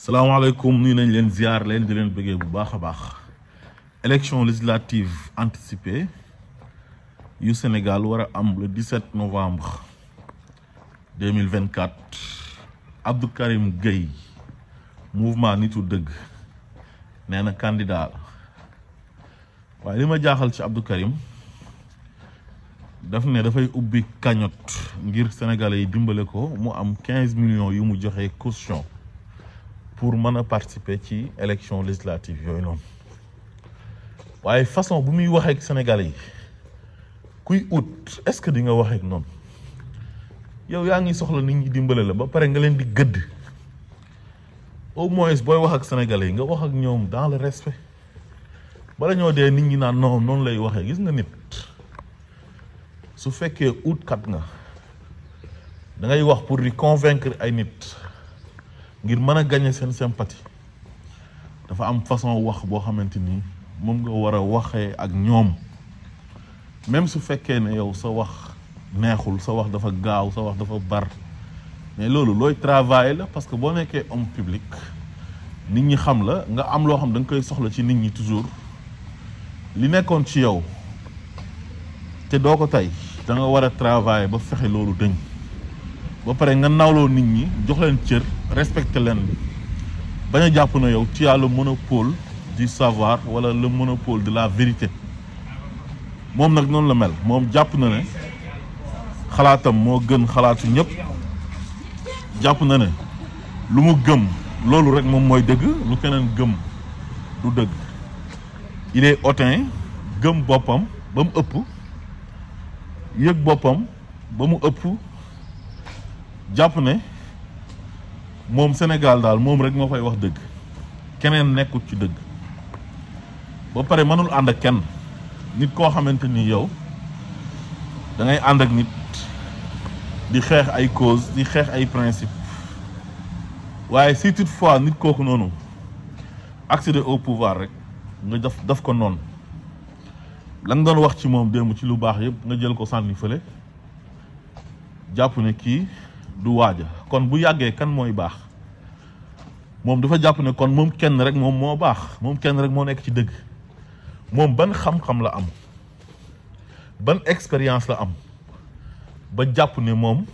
salaamaaleykum nuyu nañ leen ziar leen di leen bëggee bu baax a baax élection législative anticipée yu Sénégal war a am le 17 novembre 2024 Abdou Karim Gueye mouvement nitu dëgg nee na candidat la waaye li ma jaaxal ci Abdou Karim daf ne dafay ubbi cagnotte ngir sénégalais yi dimbale ko mu am 15 millions yu mu joxe caution pour mën a participer ci élection législative yooyu noonu waaye façon bu muy waxee ak sénégalais yi kuy ut est-ce que di nga waxee ak noonu yow yaa ngi soxla nit ñi dimbale la ba pare nga leen di gëdd au moins booy wax ak sénégalais yi nga wax ak ñoom dans le respect bala ñoo dee nit ñi naan non noonu lay waxee gis nga nit su fekkee utkat nga da ngay wax pour di convaincre ay nit ngir mën a gagner seen sympathie dafa am façon wax boo xamante ni moom nga war a waxee ak ñoom même su fekkee ne yow sa wax neexul sa wax dafa gaaw sa wax dafa bar mais loolu looy travailler la parce que boo nekkee homme public nit ñi xam la nga am loo xam da nga koy soxla ci nit ñi toujours li nekkoon ci yow te doo ko tey da nga war a travailler ba fexe loolu dëñ ba pare nga nawloo nit ñi jox leen cër respecter leen bañ a jàpp na yow tu as le monopole du savoir wala le monopole de la vérité moom nag noonu la mel moom jàpp na ne xalaatam moo gën xalaatu ñëpp jàpp na ne lu mu gëm loolu rek moom mooy dëgg lu keneen gëm du dëgg il est hautain gëm boppam ba mu ëpp yëg boppam ba mu ëpp jàpp ne moom Sénégal daal moom rek moo fay wax dëgg keneen nekkut ci dëgg ba pare mënul ànd ak kenn nit koo xamante ni yow da ngay ànd ak nit di xeex ay cause di xeex ay principe waaye si toutefois nit kooku noonu accéder au pouvoir rek nga daf ko noonu la nga doon wax ci moom démb ci lu baax yëpp nga jël ko sànni fële jàpp ne kii du waaja kon bu yàggee kan mooy baax moom dafa jàpp ne kon moom kenn rek moom moo baax moom kenn rek moo nekk ci dëgg moom ban xam-xam la am ban expérience la am ba jàpp ne moom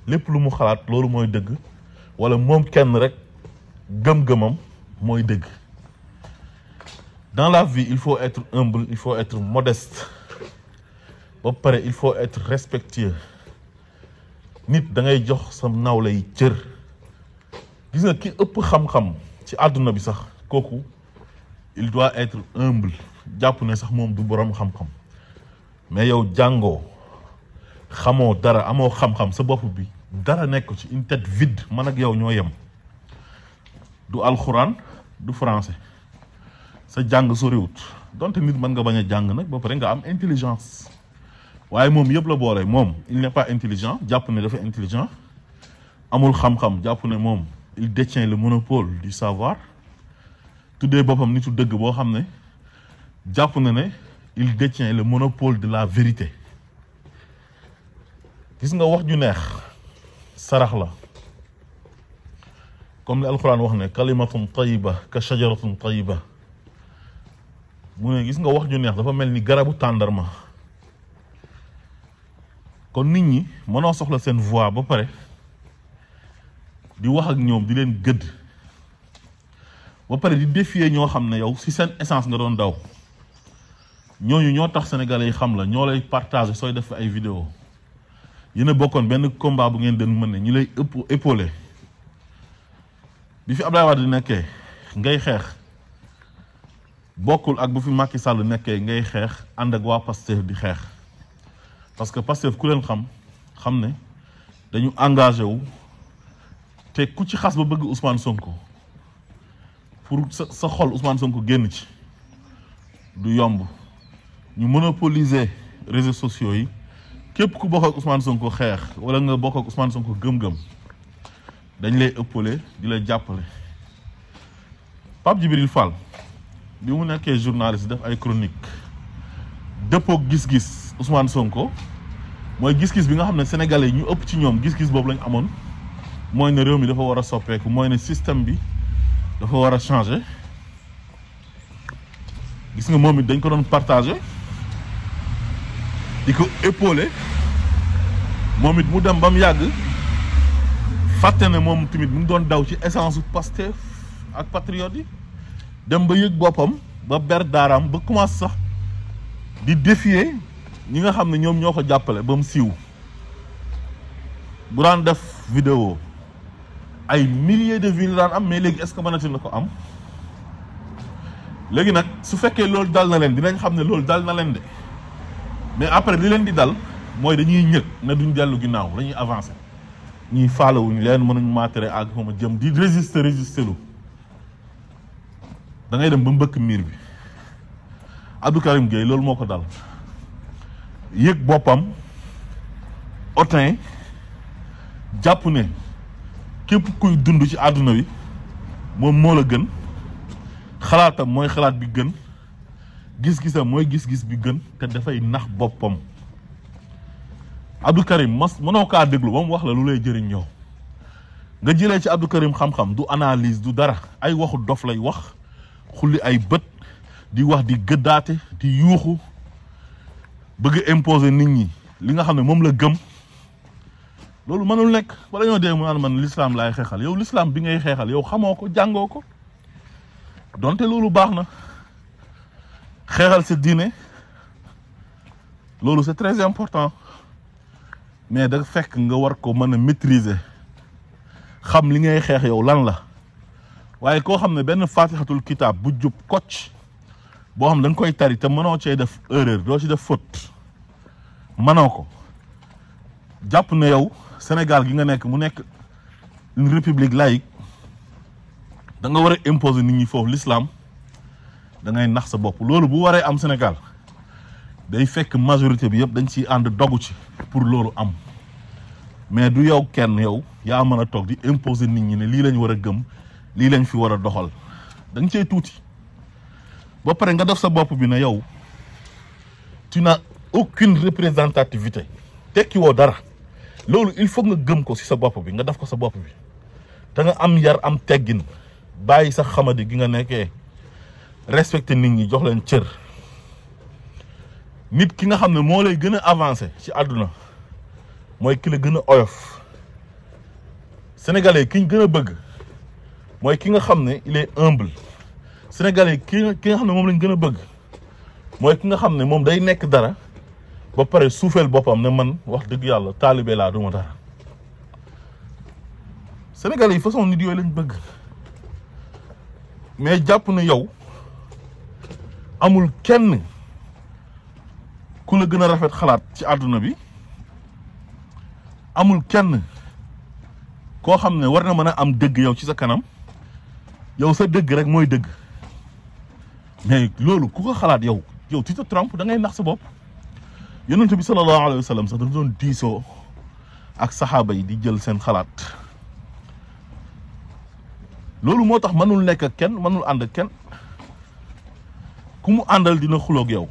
lépp lu mu xalaat loolu mooy dëgg wala moom kenn rek gëm-gëmam mooy dëgg. Dans la vie il faut être humble il faut être modeste ba pare il faut être respectueux nit da ngay jox sa nawle yi cër gis nga ki ëpp xam-xam ci àdduna bi sax kooku il doit être humble jàpp ne sax moom du boroom xam-xam mais yow jàngoo xamoo dara amoo xam-xam sa bopp bi dara nekk ci une tête vide man ak yow ñoo yem du alxuraan du français sa jàng soriwut donte nit mën nga bañ a jàng nag ba pare nga am intelligence waaye moom yëpp la boole moom il n'est pas intelligent jàpp ne dafa intelligent amul xam-xam jàpp ne moom il détient le monopole du savoir tuddee boppam nitu dëgg boo xam ne jàpp na ne il détient le monopole de la vérité gis nga wax ju neex sarax la comme li alxuraan wax ne kalimatun tayiba ka shajaratun tayiba mu ne gis nga wax ju neex dafa mel ni garabu tàndarma kon nit ñi mënoo soxla seen voix ba pare di wax ak ñoom di leen gëdd ba pare di défier ñoo xam ne yow si seen essence nga doon daw ñooñu ñoo tax sénégalais yi xam la ñoo lay partager sooy def ay vidéo yéen a bokkoon benn combat bu ngeen doon mën ne ñu lay épaulé bi fi Abdoulaye Wade nekkee ngay xeex bokkul ak bu fi Macky Sall nekkee ngay xeex ànd ak waa Pastef di xeex parce que Pastef ku leen xam ne dañu engagé wu te ku ci xas ba bëgg Ousmane Sonko pour sa xol Ousmane Sonko génn ci du yomb ñu monopoliser réseaux sociaux yi képp ku bokk ak Ousmane Sonko xeex wala nga bokk ak Ousmane Sonko gëm-gëm dañ lay ëppale di la jàppale Pape Djibril Fall bi mu nekkee journaliste def ay chronique dëppoo gis-gis Ousmane Sonko mooy gis-gis bi nga xam ne sénégalais yi ñu ëpp ci ñoom gis-gis boobu lañ amoon mooy ne réew mi dafa war a soppeeku mooy ne système bi dafa war a changer gis nga moom it dañ ko doon partager di ko épauler moom it mu dem ba mu yàgg fàtte ne moom tamit mu ngi doon daw ci essence u Pastef ak patriote yi dem ba yëg boppam ba ber daaraam ba commencé sax di défier ñi nga xam ne ñoom ñoo ko jàppale ba mu siiw bu daan def vidéo ay milliers de vues daan am mais léegi est-ce que mënati na ko am léegi nag su fekkee loolu dal na leen dinañ xam ne loolu dal na leen de mais après li leen di dal mooy dañuy ñëg ne duñ dellu ginnaaw dañuy avancer ñuy faalawuñ leen mënuñ maatere ak xama jëm di résister lu da ngay dem ba mbëkk miir bi Abdou Karim Gueye loolu moo ko dal yëg boppam otin jàpp ne képp kuy dund ci àdduna bi moom moo la gën xalaatam mooy xalaat bi gën gis-gisam mooy gis-gis bi gën te dafay nax boppam Abdou Karim mënoo kaa déglu ba mu wax la lu lay jëriñ ñëw nga jëlee ci Abdou Karim xam-xam du analyse du dara ay waxu dof lay wax xulli ay bët di wax di gëddaate di yuuxu bëgg a imposer nit ñi li nga xam ne moom la gëm loolu mënul nekk bala ñoo dee mu naan man l'islam laay xeexal yow l'islam bi ngay xeexal yow xamoo ko jàngoo ko donte loolu baax na xeexal sa diine loolu c'est très important mais da fekk nga war ko mën a maîtriser xam li ngay xeex yow lan la waaye koo xam ne benn fatihatul kitab bu jub kocc boo xam da nga koy tari te mënoo cee def erreur doo ci def faute mënoo ko jàpp ne yow Sénégal gi nga nekk mu nekk une république laïque da nga war a imposer nit ñi foofu l'islam da ngay nax sa bopp loolu bu waree am Sénégal day fekk majorité bi yëpp dañ ciy ànd dogu ci pour loolu am mais du yow kenn yow yaa mën a toog di imposer nit ñi ne lii lañ war a gëm lii lañ fi war a doxal da nga cey tuuti ba pare nga def sa bopp bi ne yow tu n'as aucune représentativité tekki woo dara loolu il faut nga gëm ko ci sa bopp bi nga def ko sa bopp bi te nga am yar am teggin bàyyi sa xamadi gi nga nekkee respecter nit ñi jox leen cër nit ki nga xam ne moo lay gën a avancer ci àdduna mooy ki la gën a oyof sénégalais ki ñu gën a bëgg mooy ki nga xam ne il est humble sénégalais ki nga xam ne moom lañ gën a bëgg mooy ki nga xam ne moom day nekk dara ba pare suufeel boppam ne man wax dëgg yàlla taalibe laa duma dara sénégalais yi façon nit yooyu lañ bëgg mais jàpp ne yow amul kenn ku la gën a rafet xalaat ci àdduna bi amul kenn koo xam ne war na mën a am dëgg yow ci sa kanam yow sa dëgg rek mooy dëgg mais loolu ku ko xalaat yow tu te trompes da ngay nax sa bopp yonent bi sallallahu alayhi wa sallam sax dafa doon diisoo ak saxaaba yi di jël seen xalaat loolu moo tax mënul nekk ak kenn mënul ànd ak kenn ku mu àndal dina xuloog yow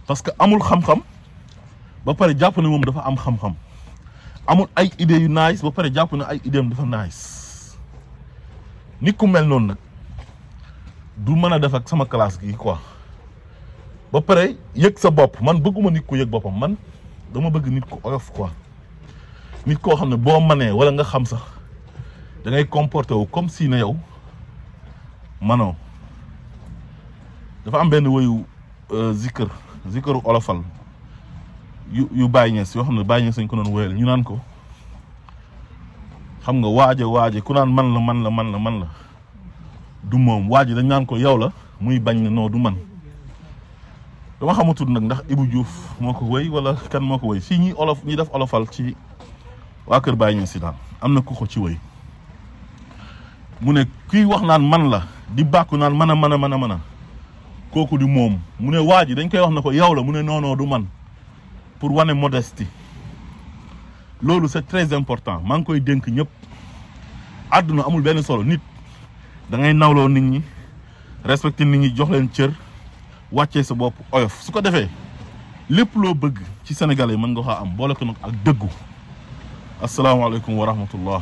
parce que amul xam-xam ba pare jàpp ne moom dafa am xam-xam amul ay idées yu nice ba pare jàpp ne ay idéem dafa nice nit ku mel noonu nag du mën a def ak sama classe gi quoi ba pare yëg sa bopp man bëgguma nit ku yëg boppam man dama bëgg nit ku oyof quoi nit koo xam ne boo manee wala nga xam sax da ngay comporté wu comme si ne yow manoo dafa am benn woyu zikru olofal yu Baye Niass yoo xam ne Baye Niass sañ ko doon woyal ñu naan ko xam nga waaje ku naan man la du moom waaje dañ naan ko yow la muy bañ ne non du man dama xamatul nag ndax Ibou Diouf moo ko woy wala kan moo ko woy fii ñi def olofal ci waa kër Baye Niass si daal am na ku ko ci woy mu ne kii wax naan man la di bàkku naan mën a kooku di moom mu ne waa ji dañ koy wax na ko yow la mu ne non du man pour wane modestie loolu c'est très important maa ngi koy dénk ñëpp àdduna amul benn solo nit da ngay nawloo nit ñi respecter nit ñi jox leen cër wàccee sa bopp oyof su ko defee lépp loo bëgg ci Sénégalais mën nga ko am boole ko nag ak dëggu asalaamaaleykum wa rahmatullah